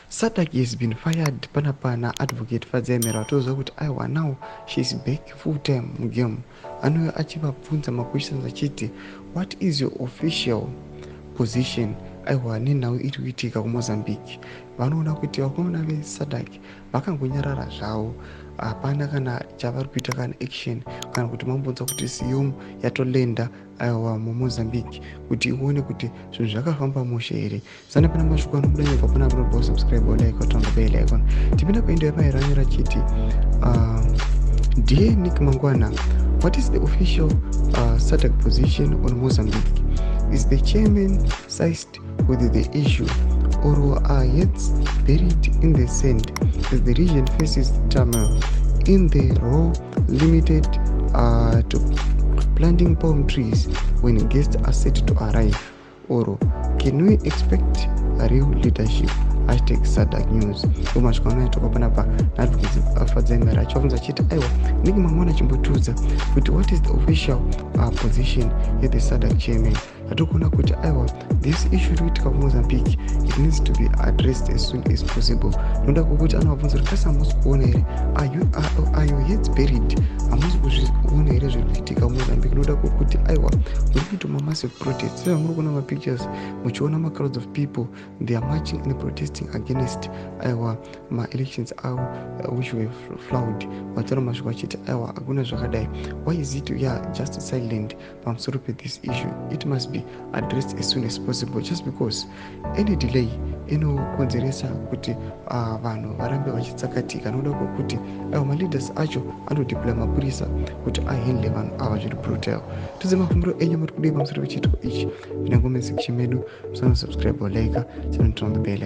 SADC has been fired panapa naAdvocate Fadzai Mera. Toziva kuti aiwa, now she is back full time mugame. Anouya achivabvunza maquestions achiti, "What is your official position, aiwa, nenhau iri kuitika kuMozambique?" Vanoona kuti vakomana veSADC vakangonyarara zvavo, hapana kana chavari kuita, kana action, kana kuti mambonzwa kuti SEOM yatolenda, aiwa, muMozambique kuti ione kuti zvinhu zvakafamba mushe here. Sana pana mashoko anobuda nyika pana panobva. Subscribe, like, turn on the bell icon. Tipinda painda yepairanyora chiti, "Dear Nick Mangwana, what is the official SADC position on Mozambique? Is the chairman seized with the issue or are heads buried in the sand as the region faces turmoil in the role limited to planting palm trees when guests are set to arrive? Or can we expect a real leadership? #SADCnews." Ndomasvika anoitwa panapa naAdvocate Fadzai Mera achivabvunza achiti, aiwa, Nick Mangwana, chimbotiudza kuti what is the official position yethe SADC chairman? Hatiri kuti aiwa, this issue iri kuitika kuMozambique, it needs to be addressed as soon as possible. Noda kwokuti anovabvunza kuti kasi hamusi kuona here? Are your heads buried? Hamusi kuzviona here zviri kuitika kuMozambique? Noda kwokuti aiwa, muri kuitwa mamassive protest, sezvamuri kuona mapictures, muchiona macrowds of people, they are marching and protesting against, aiwa, maelections avo, which were flawed. Vataura mashoko achiti, aiwa, hakuna zvakadai. Why is it we are just silent pamusoro pethis issue? It must be addressed as soon as possible, just because any delay inokonzeresa kuti vanhu varambe vachitsakatika, nokuda kwokuti aiwa, maleaders acho anodeploya mapurisa kuti ahandle vanhu ava zviri brutal. Tudze mafungiro enyu, muri kudii pamusoro pechiitiko ichi? Pinda comment section medu, musanosubscribe, like, channel, turn on the bell.